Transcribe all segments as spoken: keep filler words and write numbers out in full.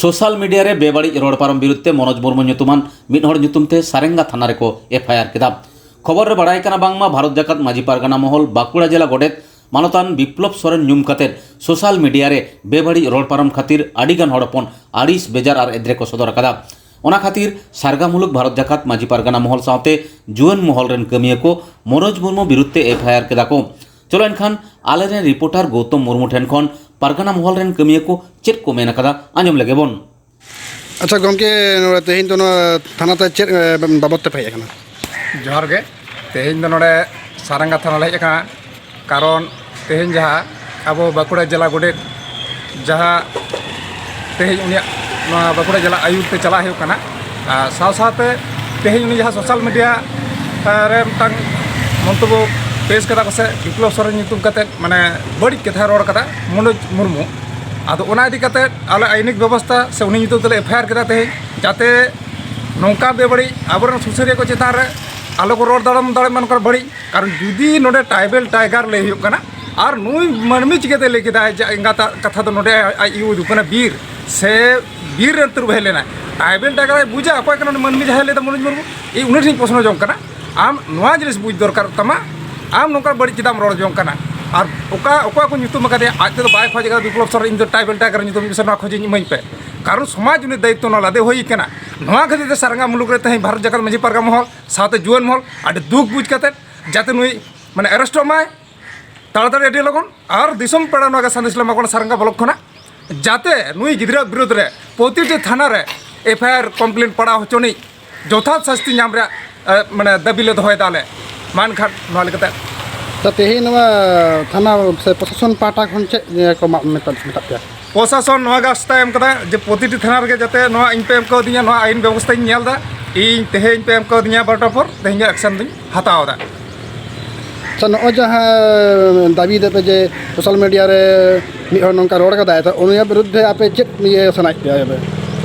Social media ᱨᱮ ᱵᱮᱵᱟᱹᱲᱤᱡ ᱨᱚᱲ ᱯᱟᱨᱚᱢ ᱵᱤᱨᱩᱫᱷ ᱛᱮ ᱢᱚᱱᱳᱡᱽ ᱢᱩᱨᱢᱩ ᱧᱩᱛᱩᱢᱟᱱ ᱢᱤᱫ ᱦᱚᱲ ᱧᱩᱛᱩᱢ ᱛᱮ ᱥᱟᱨᱮᱝᱜᱟ ᱛᱷᱟᱱᱟ ᱨᱮᱠᱚ ᱮᱯᱷ ᱟᱭ ᱟᱨ ᱠᱮᱫᱟ᱾ ᱠᱷᱚᱵᱚᱨ ᱨᱮ ᱵᱟᱲᱟᱭ ᱠᱟᱱᱟ, ᱵᱟᱝᱢᱟ ᱵᱷᱟᱨᱚᱛ ᱡᱟᱠᱟᱛ ᱢᱟᱹᱡᱷᱤ ᱯᱟᱨᱜᱟᱱᱟ ᱢᱚᱦᱚᱞ ᱵᱟᱸᱠᱩᱲᱟ ᱡᱮᱞᱟ ᱜᱚᱰᱮᱛ ᱢᱟᱱᱚᱛᱟᱱ ᱵᱤᱯᱞᱚᱵ ᱥᱚᱨᱮᱱ ᱧᱩᱢ ᱠᱟᱛᱮ ᱥᱳᱥᱟᱞ ᱢᱤᱰᱤᱭᱟ ᱨᱮ ᱵᱮᱵᱟᱹᱲᱤᱡ ᱨᱚᱲ ᱯᱟᱨᱚᱢ ᱠᱷᱟᱹᱛᱤᱨ ᱟᱹᱰᱤ ᱜᱟᱱ ᱦᱚᱲ ᱦᱚᱯᱚᱱ ᱟᱹᱲᱤᱥ ᱵᱮᱡᱟᱨ ᱟᱨ ᱮᱫᱽᱨᱮ ᱠᱚ ᱥᱚᱫᱚᱨ ᱟᱠᱟᱫᱟ᱾ ᱚᱱᱟ ᱠᱷᱟᱹᱛᱤᱨ ᱥᱟᱨᱜᱟ ᱢᱩᱞᱩᱠ ᱵᱷᱟᱨᱚᱛ ᱡᱟᱠᱟᱛ ᱢᱟᱹᱡᱷᱤ ᱯᱟᱨᱜᱟᱱᱟ ᱢᱚᱦᱚᱞ ᱥᱟᱶᱛᱮ ᱡᱩᱣᱟᱹᱱ ᱢᱚᱦᱚᱞ ᱨᱮᱱ ᱠᱟᱹᱢᱤᱭᱟᱹ ᱠᱚ ᱢᱚᱱᱳᱡᱽ ᱢᱩᱨᱢᱩ ᱵᱤᱨᱩᱫᱷ ᱛᱮ ᱮᱯᱷ ᱟᱭ ᱟᱨ ᱠᱮᱫᱟ ᱠᱚ᱾ ᱪᱚᱞᱚ ᱮᱱᱠᱷᱟᱱ ᱟᱞᱮᱨᱮᱱ ᱨᱤᱯᱳᱨᱴᱟᱨ ᱜᱳᱣᱛᱚᱢ ᱢᱩᱨᱢᱩ ᱴᱷᱮᱱ ᱠᱷᱚᱱ ᱯᱟᱨᱜᱟᱱᱟ ᱢᱚᱦᱚᱞ ᱨᱮᱱ ᱠᱟᱹᱢᱤᱭᱟᱹ ᱠᱚ ᱪᱮᱫ ᱠᱚ ᱢᱮᱱ ᱟᱠᱟᱫᱟ, ᱟᱸᱡᱚᱢ ᱞᱮᱜᱮ ᱵᱚᱱ᱾ ᱟᱪᱪᱷᱟ ᱜᱚᱢᱠᱮ, ᱱᱚᱰᱮ ᱛᱮᱦᱮᱧ ᱫᱚ ᱱᱚᱣᱟ ᱛᱷᱟᱱᱟ ᱛᱮ ᱪᱮᱫ, ᱮ, ᱵᱟᱵᱚᱫ ᱛᱮᱯᱮ ᱦᱮᱡ ᱟᱠᱟᱱᱟ? ᱡᱚᱦᱟᱨ ᱜᱮ᱾ ᱛᱮᱦᱮᱧ ᱫᱚ ᱱᱚᱰᱮ ᱥᱟᱨᱟᱝᱜᱟ ᱛᱷᱟᱱᱟ ᱞᱮ ᱦᱮᱡ ᱟᱠᱟᱱᱟ, ᱠᱟᱨᱚᱱ ᱛᱮᱦᱮᱧ ᱡᱟᱦᱟᱸ ᱟᱵᱚ ᱵᱟᱸᱠᱩᱲᱟ ᱡᱮᱞᱟ ᱜᱚᱰᱮᱛ ᱡᱟᱦᱟᱸ ᱛᱮᱦᱮᱧ ᱩᱱᱤᱭᱟᱜ ᱱᱚᱣᱟ ᱵᱟᱸᱠᱩᱲᱟ ᱡᱮᱞᱟ ᱟᱹᱭᱩᱨ ᱛᱮ ᱪᱟᱞᱟᱜ ᱦᱩᱭᱩᱜ ᱠᱟᱱᱟ, ᱟᱨ ᱥᱟᱶ ᱥᱟᱶᱛᱮ ᱛᱮᱦᱮᱧ ᱩᱱᱤ ᱡᱟᱦᱟᱸ ᱥᱳᱥᱟᱞ ᱢᱤᱰᱤᱭᱟ ᱨᱮ ᱢᱤᱫᱴᱟᱝ ᱢᱚᱱᱛᱚᱵᱵᱚ ᱯᱮᱥ ᱠᱟᱫᱟ ᱠᱚ ᱥᱮ ᱵᱤᱯᱞᱚᱵ ᱥᱚᱨᱮᱱ ᱧᱩᱛᱩᱢ ᱠᱟᱛᱮ ᱢᱟᱱᱮ ᱵᱟᱹᱲᱤᱡ ᱠᱟᱛᱷᱟᱭ ᱨᱚᱲ ᱠᱟᱫᱟ ᱢᱚᱱᱳᱡᱽ ᱢᱩᱨᱢᱩ, ᱟᱫᱚ ᱚᱱᱟ ᱤᱫᱤ ᱠᱟᱛᱮ ᱟᱞᱮ ᱟᱭᱤᱱᱤᱠ ᱵᱮᱵᱚᱥᱛᱷᱟ ᱥᱮ ᱩᱱᱤ ᱧᱩᱛᱩᱢ ᱛᱮᱞᱮ ᱮᱯᱷ ᱟᱭ ᱟᱨ ᱠᱮᱫᱟ ᱛᱮᱦᱮᱧ, ᱡᱟᱛᱮ ᱱᱚᱝᱠᱟ ᱵᱮᱵᱟᱹᱲᱤᱡ ᱟᱵᱚᱨᱮᱱ ᱥᱩᱥᱟᱹᱨᱤᱭᱟᱹ ᱠᱚ ᱪᱮᱛᱟᱱ ᱨᱮ ᱟᱞᱚ ᱠᱚ ᱨᱚᱲ ᱫᱟᱲᱟᱢ ᱫᱟᱲᱮᱭᱟᱜ ᱢᱟ ᱱᱚᱝᱠᱟ ᱵᱟᱹᱲᱤᱡ᱾ ᱠᱟᱨᱚᱱ ᱡᱩᱫᱤ ᱱᱚᱰᱮ ᱴᱨᱟᱭᱵᱮᱞ ᱴᱟᱭᱜᱟᱨ ᱞᱟᱹᱭ ᱦᱩᱭᱩᱜ ᱠᱟᱱᱟ ᱟᱨ ᱱᱩᱭ ᱢᱟᱹᱱᱢᱤ ᱪᱤᱠᱟᱹᱛᱮ ᱞᱟᱹᱭ ᱠᱮᱫᱟᱭ ᱡᱮ ᱮᱸᱜᱟᱛᱟᱜ ᱠᱟᱛᱷᱟ ᱫᱚ ᱱᱚᱰᱮ ᱟᱡ ᱤᱭᱩ ᱫᱚ ᱠᱟᱱᱟ ᱵᱤᱨ ᱥᱮ ᱵᱤᱨ ᱨᱮᱱ ᱛᱟᱹᱨᱩᱵ ᱦᱮᱡ ᱞᱮᱱᱟᱭ? ᱴᱨᱟᱭᱵᱮᱞ ᱴᱟᱭᱜᱟᱨ ᱟᱡ ᱵᱩᱡᱟ ᱚᱠᱚᱭ ᱠᱟᱱᱟ ᱩᱱᱤ ᱢᱟᱹᱱᱢᱤ ᱡᱟᱦᱟᱸᱭ ᱞᱟᱹᱭ ᱫᱟ ᱢᱚᱱᱳᱡᱽ ᱢᱩᱨᱢᱩ? ᱤᱧ ᱩᱱᱤ ᱴᱷᱮᱱ ᱯᱨᱚᱥᱱᱚ ᱡᱚᱝ ᱠᱟᱱᱟ, ᱟᱢ ᱱᱚᱣᱟ ᱡᱤᱱᱤᱥ ᱵᱩᱡᱽ ᱫᱚᱨᱠᱟᱨᱚᱜ ᱛᱟᱢᱟ, ᱟᱢ ᱱᱚᱝᱠᱟ ᱵᱟᱹᱲᱤᱡ ᱪᱮᱫᱟᱜ ᱮᱢ ᱨᱚᱲ ᱡᱚᱝ ᱠᱟᱱᱟ? ᱟᱨ ᱚᱠᱟ ᱚᱠᱚᱭ ᱠᱚ ᱧᱩᱛᱩᱢ ᱟᱠᱟᱫᱮᱭᱟ? ᱟᱡ ᱛᱮᱫᱚ ᱵᱟᱭ ᱠᱷᱚᱡ ᱟᱠᱟᱫᱟ ᱵᱤᱯᱞᱚᱵ ᱥᱚᱨᱮᱱ ᱤᱧ ᱫᱚ ᱴᱨᱟᱭᱵᱮᱞ ᱴᱟᱭᱜᱟᱨ ᱧᱩᱛᱩᱢ ᱥᱮ ᱱᱚᱣᱟ ᱠᱷᱚᱡᱤᱧ ᱤᱢᱟᱹᱧ ᱯᱮ, ᱠᱟᱨᱚᱱ ᱥᱚᱢᱟᱡᱽ ᱩᱱᱤ ᱫᱟᱭᱤᱛᱛᱚ ᱱᱚᱣᱟ ᱞᱟᱫᱮ ᱦᱩᱭ ᱠᱟᱱᱟ᱾ ᱱᱚᱣᱟ ᱠᱷᱟᱹᱛᱤᱨ ᱛᱮ ᱥᱟᱨᱜᱟ ᱢᱩᱞᱩᱠ ᱨᱮ ᱛᱮᱦᱮᱧ ᱵᱷᱟᱨᱚᱛ ᱡᱟᱠᱟᱛ ᱢᱟᱹᱡᱷᱤ ᱯᱟᱨᱜᱟᱱᱟ ᱢᱚᱦᱚᱞ ᱥᱟᱶᱛᱮ ᱡᱩᱣᱟᱹᱱ ᱢᱚᱦᱚᱞ ᱟᱹᱰᱤ ᱫᱩᱠ ᱵᱩᱡᱽ ᱠᱟᱛᱮ ᱡᱟᱛᱮ ᱱᱩᱭ ᱢᱟᱱᱮ ᱟᱨᱮᱥᱴᱚᱜ ᱢᱟᱭ ᱛᱟᱲᱟᱛᱟᱲᱤ ᱟᱹᱰᱤ ᱞᱚᱜᱚᱱ, ᱟᱨ ᱫᱤᱥᱚᱢ ᱯᱮᱲᱟ ᱱᱚᱣᱟ ᱜᱮ ᱥᱟᱸᱫᱮᱥ ᱞᱮ ᱮᱢᱟ ᱠᱚ ᱠᱟᱱᱟ ᱥᱟᱨᱜᱟ ᱵᱞᱚᱠ ᱠᱷᱚᱱᱟᱜ, ᱡᱟᱛᱮ ᱱᱩᱭ ᱜᱤᱫᱽᱨᱟᱹ ᱵᱤᱨᱩᱫᱽ ᱨᱮ ᱯᱨᱚᱛᱤᱴᱤ ᱛᱷᱟᱱᱟ ᱨᱮ ᱮᱯᱷ ᱟᱭ ᱟᱨ ᱠᱚᱢᱯᱞᱮᱱ ᱯᱟᱲᱟᱣ ᱦᱚᱪᱚᱱᱤᱡ, ᱡᱚᱛᱷᱟᱛ ᱥᱟᱥᱛᱤ ᱧᱟᱢ ᱨᱮᱭᱟᱜ, ᱮ, ᱢᱟᱱᱮ ᱫᱟᱹᱵᱤ ᱞᱮ ᱫᱚᱦᱚᱭᱮᱫᱟ ᱟᱞᱮ᱾ ᱢᱟ ᱮᱱᱠᱷᱟᱱ ᱱᱚᱣᱟ ᱞᱮᱠᱟᱛᱮ ᱛᱚ ᱛᱮᱦᱮᱧ ᱱᱚᱣᱟ ᱛᱷᱟᱱᱟ ᱥᱮ ᱯᱨᱚᱥᱟᱥᱚᱱ ᱯᱟᱦᱴᱟ ᱠᱷᱚᱱ ᱪᱮᱫ, ᱮ, ᱠᱚ ᱢᱟ-, ᱢᱮᱛᱟ-, ᱢᱮᱛᱟᱫ ᱯᱮᱭᱟ? ᱯᱨᱚᱥᱟᱥᱚᱱ ᱱᱚᱣᱟ ᱜᱮ ᱟᱥᱛᱟᱭ ᱮᱢ ᱠᱟᱫᱟ ᱡᱮ ᱯᱨᱚᱛᱤᱴᱤ ᱛᱷᱟᱱᱟ ᱨᱮᱜᱮ ᱡᱟᱛᱮ ᱱᱚᱣᱟ ᱤᱧ ᱯᱮ ᱮᱢ ᱠᱟᱣᱫᱤᱧᱟ, ᱱᱚᱣᱟ ᱟᱹᱭᱤᱱ ᱵᱮᱵᱚᱥᱛᱷᱟᱧ ᱧᱮᱞ ᱮᱫᱟ᱾ ᱤᱧ ᱛᱮᱦᱮᱧ ᱯᱮ ᱮᱢ ᱠᱟᱣᱫᱤᱧᱟ ᱵᱟᱨᱚᱴᱟ ᱯᱚᱨ, ᱛᱮᱦᱮᱧ ᱜᱮ ᱮᱠᱥᱮᱱ ᱫᱚᱧ ᱦᱟᱛᱟᱣ ᱮᱫᱟ᱾ ᱟᱪᱪᱷᱟ, ᱱᱚᱜᱼᱚᱭ ᱡᱟᱦᱟᱸ ᱫᱟᱹᱵᱤ ᱫᱟᱯᱮ ᱡᱮ ᱥᱳᱥᱟᱞ ᱢᱤᱰᱤᱭᱟ ᱨᱮ ᱢᱤᱫ ᱦᱚᱲ ᱱᱚᱝᱠᱟ ᱨᱚᱲ ᱠᱟᱫᱟᱭ, ᱛᱚ ᱩᱱᱤᱭᱟᱜ ᱵᱤᱨᱩᱫᱽ ᱨᱮ ᱟᱯᱮ ᱪᱮᱫ ᱤᱭᱟᱹ ᱥᱟᱱᱟᱭᱮᱫ ᱯᱮᱭᱟ ᱟᱯᱮ?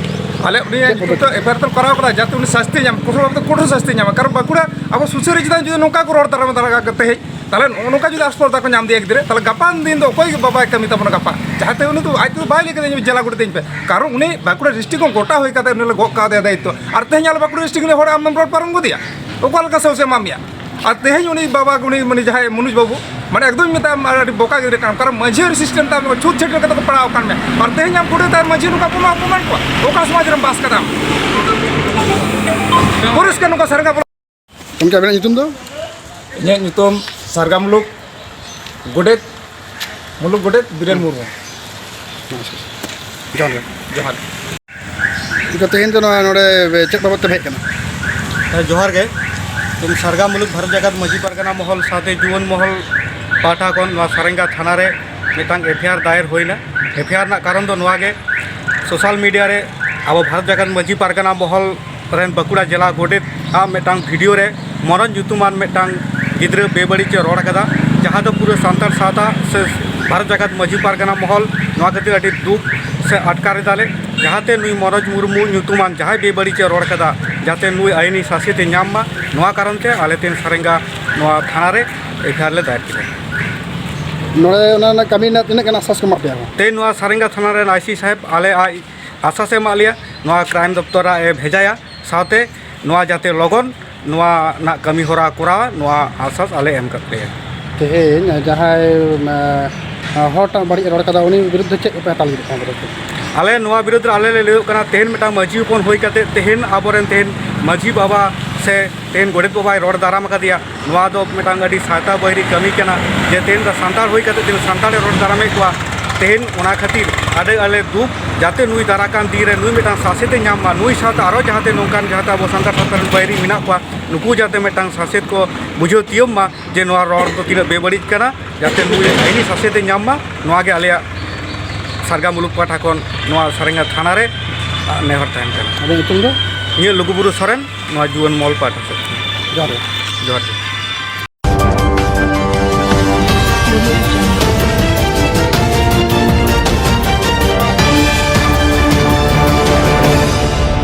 ᱟᱞᱮ ᱩᱱᱤᱭᱟᱜ ᱪᱮᱫ ᱧᱩᱛᱩᱢ ᱯᱚᱫᱚᱠᱷᱮᱯ? ᱛᱮ ᱮᱯᱷ ᱟᱭ ᱟᱨ ᱛᱚ ᱠᱚᱨᱟᱣ ᱠᱟᱫᱟ, ᱡᱟᱛᱮ ᱩᱱᱤ ᱥᱟᱥᱛᱤ ᱧᱟᱢ, ᱠᱚᱴᱷᱳᱨ ᱵᱷᱟᱵᱛᱮ ᱠᱚᱴᱷᱳᱨ ᱥᱟᱥᱛᱤ ᱧᱟᱢᱟ᱾ ᱠᱟᱨᱚᱱ ᱵᱟᱸᱠᱩᱲᱟ ᱟᱵᱚ ᱥᱩᱥᱟᱹᱨᱤᱭᱟᱹ ᱪᱮᱛᱟᱱ ᱡᱩᱫᱤ ᱱᱚᱝᱠᱟ ᱠᱚ ᱨᱚᱲ ᱫᱟᱨᱟᱢ ᱫᱟᱲᱮ ᱠᱟᱜ ᱛᱮᱦᱮᱧ, ᱛᱟᱦᱚᱞᱮ ᱱᱚᱜᱼᱚ ᱱᱚᱝᱠᱟ ᱡᱩᱫᱤ ᱟᱥᱯᱚᱨᱫᱟ ᱠᱚ ᱧᱟᱢ ᱤᱫᱤᱭᱟ ᱜᱤᱫᱽᱨᱟᱹ, ᱛᱟᱦᱚᱞᱮ ᱜᱟᱯᱟ ᱫᱤᱱ ᱫᱚ ᱚᱠᱚᱭ ᱜᱮ ᱵᱟᱵᱟᱭ ᱠᱟᱹᱢᱤ ᱛᱟᱵᱚᱱᱟ ᱜᱟᱯᱟ? ᱡᱟᱦᱟᱸᱛᱮ ᱩᱱᱤ ᱫᱚ ᱟᱡ ᱛᱮᱫᱚ ᱵᱟᱭ ᱞᱟᱹᱭ ᱠᱟᱫᱟ, "ᱤᱧ ᱡᱮᱞᱟ ᱜᱚᱰᱮᱛ ᱤᱧ ᱯᱮ", ᱠᱟᱨᱚᱱ ᱩᱱᱤ ᱵᱟᱸᱠᱩᱲᱟ ᱰᱤᱥᱴᱨᱤᱠᱴ ᱠᱷᱚᱱ ᱜᱚᱴᱟ ᱦᱩᱭ ᱠᱟᱛᱮ ᱩᱱᱤ ᱞᱮ ᱜᱚᱜ ᱠᱟᱣᱫᱮᱭᱟ ᱫᱟᱭᱤᱛᱛᱚ᱾ ᱟᱨ ᱛᱮᱦᱮᱧ ᱟᱞᱮ ᱵᱟᱸᱠᱩᱲᱟ ᱰᱤᱥᱴᱨᱤᱠᱴ ᱨᱤᱱᱤᱡ ᱦᱚᱲ ᱟᱢᱮᱢ ᱨᱚᱲ ᱯᱟᱨᱚᱢ ᱜᱚᱫᱮᱭᱟ, ᱚᱠᱟ ᱞᱮᱠᱟ ᱥᱟᱦᱚᱥᱮ ᱮᱢᱟᱢ ᱢᱮᱭᱟ? ᱟᱨ ᱛᱮᱦᱮᱧ ᱩᱱᱤ ᱵᱟᱵᱟ, ᱩᱱᱤ ᱢᱟᱱᱮ ᱡᱟᱦᱟᱸᱭ ᱢᱚᱱᱳᱡᱽ ᱵᱟᱹᱵᱩ, ᱢᱟᱱᱮ ᱮᱠᱫᱚᱢ ᱢᱮᱛᱟᱭ ᱟᱹᱰᱤ ᱵᱚᱠᱟ ᱜᱤᱫᱽᱨᱟᱹ ᱠᱟᱱᱟᱢ, ᱠᱟᱨᱚᱱ ᱢᱟᱹᱡᱷᱤ ᱟᱨ ᱥᱤᱥᱴᱮᱢ ᱛᱟᱢ ᱪᱷᱩᱛ ᱪᱷᱟᱹᱴᱭᱟᱹᱨ ᱠᱟᱛᱮ ᱠᱚ ᱯᱟᱲᱟᱣ ᱟᱠᱟᱱ ᱢᱮ᱾ ᱟᱨ ᱛᱮᱦᱮᱧ ᱟᱢ ᱜᱚᱰᱮᱛ ᱟᱨ ᱢᱟᱹᱡᱷᱤ ᱱᱚᱝᱠᱟ ᱵᱚᱱ ᱚᱯᱚᱢᱟᱱ ᱠᱚᱣᱟ, ᱚᱠᱟ ᱥᱚᱢᱟᱡᱽ ᱨᱮᱢ ᱵᱟᱥ ᱠᱟᱫᱟ ᱟᱢ? ᱯᱚᱨᱤᱥᱠᱟᱨ ᱱᱚᱝᱠᱟ ᱥᱟᱨᱜᱟ ᱜᱚᱢᱠᱮ, ᱟᱵᱤᱱᱟᱜ ᱧᱩᱛᱩᱢ ᱫᱚ? ᱤᱧᱟᱹᱜ ᱧᱩᱛᱩᱢ ᱥᱟᱨᱜᱟ ᱢᱩᱞᱩᱠ ᱜᱚᱰᱮᱛ, ᱢᱩᱞᱩᱠ ᱜᱚᱰᱮᱛ ᱵᱤᱨᱮᱱ ᱢᱩᱨᱢᱩ᱾ ᱟᱪᱪᱷᱟ, ᱟᱪᱪᱷᱟ᱾ ᱡᱚᱦᱟᱨ ᱜᱮ᱾ ᱡᱚᱦᱟᱨ᱾ ᱮᱱᱠᱷᱟᱱ ᱛᱮᱦᱮᱧ ᱫᱚ ᱱᱚᱣᱟ ᱱᱚᱰᱮ ᱪᱮᱫ ᱵᱟᱵᱚᱫ ᱛᱮ ᱦᱮᱡ ᱠᱟᱱᱟ? ᱦᱮᱸ, ᱡᱚᱦᱟᱨ ᱜᱮ᱾ ᱛᱮᱦᱮᱧ ᱥᱟᱨᱜᱟ ᱢᱩᱞᱩᱠ ᱵᱷᱟᱨᱚᱛ ᱡᱟᱠᱟᱛ ᱢᱟᱹᱡᱷᱤ ᱯᱟᱨᱜᱟᱱᱟ ᱢᱚᱦᱚᱞ ᱥᱟᱶᱛᱮ ᱡᱩᱣᱟᱹᱱ ᱢᱚᱦᱚᱞ ᱯᱟᱦᱴᱟ ᱠᱷᱚᱱ ᱱᱚᱣᱟ ᱥᱟᱨᱮᱝᱜᱟ ᱛᱷᱟᱱᱟ ᱨᱮ ᱢᱤᱫᱴᱟᱝ ᱮᱯᱷ ᱟᱭ ᱟᱨ ᱫᱟᱭᱮᱨ ᱦᱩᱭᱱᱟ᱾ ᱮᱯᱷ ᱟᱭ ᱟᱨ ᱨᱮᱱᱟᱜ ᱠᱟᱨᱚᱱ ᱫᱚ ᱱᱚᱣᱟ ᱜᱮ, ᱥᱳᱥᱟᱞ ᱢᱤᱰᱤᱭᱟ ᱨᱮ ᱟᱵᱚ ᱵᱷᱟᱨᱚᱛ ᱡᱟᱠᱟᱛ ᱢᱟᱹᱡᱷᱤ ᱯᱟᱨᱜᱟᱱᱟ ᱢᱚᱦᱚᱞ ᱨᱮᱱ ᱵᱟᱸᱠᱩᱲᱟ ᱡᱮᱞᱟ ᱜᱚᱰᱮᱛ ᱟᱜ ᱢᱤᱫᱴᱟᱝ ᱵᱷᱤᱰᱤᱭᱳ ᱨᱮ ᱢᱚᱱᱳᱡᱽ ᱧᱩᱛᱩᱢᱟᱱ ᱢᱤᱫᱴᱟᱝ ᱜᱤᱫᱽᱨᱟᱹ ᱵᱮᱵᱟᱹᱲᱤᱡ ᱮ ᱨᱚᱲ ᱟᱠᱟᱫᱟ, ᱡᱟᱦᱟᱸ ᱫᱚ ᱯᱩᱨᱟᱹ ᱥᱟᱱᱛᱟᱲ ᱥᱟᱶᱛᱟ ᱥᱮ ᱵᱷᱟᱨᱚᱛ ᱡᱟᱠᱟᱛ ᱢᱟᱹᱡᱷᱤ ᱯᱟᱨᱜᱟᱱᱟ ᱢᱚᱦᱚᱞ ᱱᱚᱣᱟ ᱠᱷᱟᱹᱛᱤᱨ ᱟᱹᱰᱤ ᱫᱩᱠ ᱥᱮ ᱟᱴᱠᱟᱨ ᱮᱫᱟᱞᱮ᱾ ᱡᱟᱦᱟᱸᱛᱮ ᱱᱩᱭ ᱢᱚᱱᱳᱡᱽ ᱢᱩᱨᱢᱩ ᱧᱩᱛᱩᱢᱟᱱ ᱡᱟᱦᱟᱸᱭ ᱵᱮᱵᱟᱹᱲᱤᱡ ᱮ ᱨᱚᱲ ᱟᱠᱟᱫᱟ, ᱡᱟᱛᱮ ᱱᱩᱭ ᱟᱭᱤᱱᱤ ᱥᱟᱥᱮᱛ ᱮ ᱧᱟᱢ ᱢᱟ, ᱱᱚᱣᱟ ᱠᱟᱨᱚᱱ ᱛᱮ ᱟᱞᱮ ᱛᱮᱦᱮᱧ ᱥᱟᱨᱮᱝᱜᱟ ᱱᱚᱣᱟ ᱛᱷᱟᱱᱟ ᱨᱮ ᱮᱯᱷ ᱟᱭ ᱟᱨ ᱞᱮ ᱫᱟᱭᱮᱨ ᱠᱮᱫᱟ᱾ ᱱᱚᱰᱮ ᱚᱱᱟ ᱨᱮᱱᱟᱜ ᱠᱟᱹᱢᱤ ᱨᱮᱱᱟᱜ ᱛᱤᱱᱟᱹᱜ ᱜᱟᱱ ᱟᱥᱥᱟᱥ ᱠᱚ ᱮᱢᱟᱜ ᱯᱮᱭᱟ ᱠᱚ? ᱛᱮᱦᱮᱧ ᱱᱚᱣᱟ ᱥᱟᱨᱮᱝᱜᱟ ᱛᱷᱟᱱᱟ ᱨᱮᱱ ᱟᱭ ᱥᱤ ᱥᱟᱦᱮᱵᱽ ᱟᱞᱮ ᱟᱡ ᱟᱥᱥᱟᱥ ᱮ ᱮᱢᱟᱜ ᱞᱮᱭᱟ, ᱱᱚᱣᱟ ᱠᱨᱟᱭᱤᱢ ᱫᱚᱯᱛᱚᱨ ᱨᱮ ᱵᱷᱮᱡᱟᱭᱟ, ᱥᱟᱶᱛᱮ ᱱᱚᱣᱟ ᱡᱟᱛᱮ ᱞᱚᱜᱚᱱ ᱱᱚᱣᱟ ᱨᱮᱱᱟᱜ ᱠᱟᱹᱢᱤ ᱦᱚᱨᱟ ᱠᱚᱨᱟᱣ, ᱱᱚᱣᱟ ᱟᱥᱥᱟᱥ ᱟᱞᱮ ᱮᱢ ᱠᱟᱫ ᱞᱮᱭᱟ᱾ ᱛᱮᱦᱮᱧ ᱡᱟᱦᱟᱸᱭ, ᱮᱸ, ᱦᱚᱲᱴᱟᱜ ᱵᱟᱹᱲᱤᱡ ᱮ ᱨᱚᱲ ᱠᱟᱫᱟ, ᱩᱱᱤ ᱵᱤᱨᱩᱫᱽ ᱫᱚ ᱪᱮᱫ ᱠᱚᱯᱮ ᱦᱟᱛᱟᱣ ᱞᱟᱹᱜᱤᱫ ᱠᱟᱱᱟ ᱵᱤᱨᱩᱫᱽ ᱫᱚ? ᱟᱞᱮ ᱱᱚᱣᱟ ᱵᱤᱨᱩᱫᱽ ᱨᱮ ᱟᱞᱮ ᱞᱮ ᱞᱟᱹᱭᱚᱜ ᱠᱟᱱᱟ, ᱛᱮᱦᱮᱧ ᱢᱤᱫᱴᱟᱝ ᱢᱟᱹᱡᱷᱤ ᱦᱚᱯᱚᱱ ᱦᱩᱭ ᱠᱟᱛᱮ ᱛᱮᱦᱮᱧ ᱟᱵᱚᱨᱮᱱ ᱛᱮᱦᱮᱧ ᱢᱟᱹᱡᱷᱤ ᱵᱟᱵᱟ ᱥᱮ ᱛᱮᱦᱮᱧ ᱜᱚᱰᱮᱛ ᱵᱟᱵᱟᱭ ᱨᱚᱲ ᱫᱟᱨᱟᱢ ᱟᱠᱟᱫᱮᱭᱟ, ᱱᱚᱣᱟ ᱫᱚ ᱢᱤᱫᱴᱟᱝ ᱟᱹᱰᱤ ᱥᱟᱶᱛᱟ ᱵᱟᱹᱭᱨᱤ ᱠᱟᱹᱢᱤ ᱠᱟᱱᱟ᱾ ᱡᱮ ᱛᱮᱦᱮᱧ ᱫᱚ ᱥᱟᱱᱛᱟᱲ ᱦᱩᱭ ᱠᱟᱛᱮ ᱛᱮᱦᱮᱧ ᱥᱟᱱᱛᱟᱲᱮ ᱨᱚᱲ ᱫᱟᱨᱟᱢᱮᱫ ᱠᱚᱣᱟ, ᱛᱮᱦᱮᱧ ᱚᱱᱟ ᱠᱷᱟᱹᱛᱤᱨ ᱟᱹᱰᱤ ᱟᱞᱮ ᱫᱩᱠ, ᱡᱟᱛᱮ ᱱᱩᱭ ᱫᱟᱨᱟᱭ ᱠᱟᱱ ᱫᱤᱱ ᱨᱮ ᱱᱩᱭ ᱢᱤᱫᱴᱟᱝ ᱥᱟᱥᱮᱛ ᱮ ᱧᱟᱢ ᱢᱟ, ᱱᱩᱭ ᱥᱟᱶᱛᱮ ᱟᱨᱚ ᱡᱟᱦᱟᱸᱛᱮ ᱱᱚᱝᱠᱟᱱ ᱡᱟᱦᱟᱸᱛᱮ ᱟᱵᱚ ᱥᱟᱱᱛᱟᱲ ᱥᱟᱶᱛᱟ ᱨᱮᱱ ᱵᱟᱹᱭᱨᱤ ᱢᱮᱱᱟᱜ ᱠᱚᱣᱟ, ᱱᱩᱠᱩ ᱡᱟᱛᱮ ᱢᱤᱫᱴᱟᱝ ᱥᱟᱥᱮᱛ ᱠᱚ ᱵᱩᱡᱷᱟᱹᱣ ᱛᱤᱭᱳᱜ ᱢᱟ ᱡᱮ ᱱᱚᱣᱟ ᱨᱚᱲ ᱫᱚ ᱛᱤᱱᱟᱹᱜ ᱵᱮᱵᱟᱹᱲᱤᱡ ᱠᱟᱱᱟ, ᱡᱟᱛᱮ ᱱᱩᱭ ᱟᱹᱭᱤᱱᱤ ᱥᱟᱥᱮᱛ ᱮ ᱧᱟᱢ ᱢᱟ, ᱱᱚᱣᱟ ᱜᱮ ᱟᱞᱮᱭᱟᱜ ᱥᱟᱨᱜᱟ ᱢᱩᱞᱩᱠ ᱯᱟᱦᱴᱟ ᱠᱷᱚᱱ ᱱᱚᱣᱟ ᱥᱟᱨᱮᱝᱜᱟ ᱛᱷᱟᱱᱟ ᱨᱮ ᱱᱮᱦᱚᱨ ᱛᱟᱦᱮᱱ ᱠᱟᱱᱟ᱾ ᱟᱵᱮᱱ ᱧᱩᱛᱩᱢ ᱫᱚ? ᱤᱧᱟᱹᱜ ᱞᱩᱜᱩᱵᱩᱨᱩ ᱥᱚᱨᱮᱱ, ᱱᱚᱣᱟ ᱡᱩᱣᱟᱹᱱ ᱢᱚᱦᱚᱞ ᱯᱟᱦᱴᱟ ᱥᱮᱫ ᱠᱷᱚᱱ᱾ ᱡᱚᱦᱟᱨ ᱜᱮ᱾ ᱡᱚᱦᱟᱨ ᱜᱮ᱾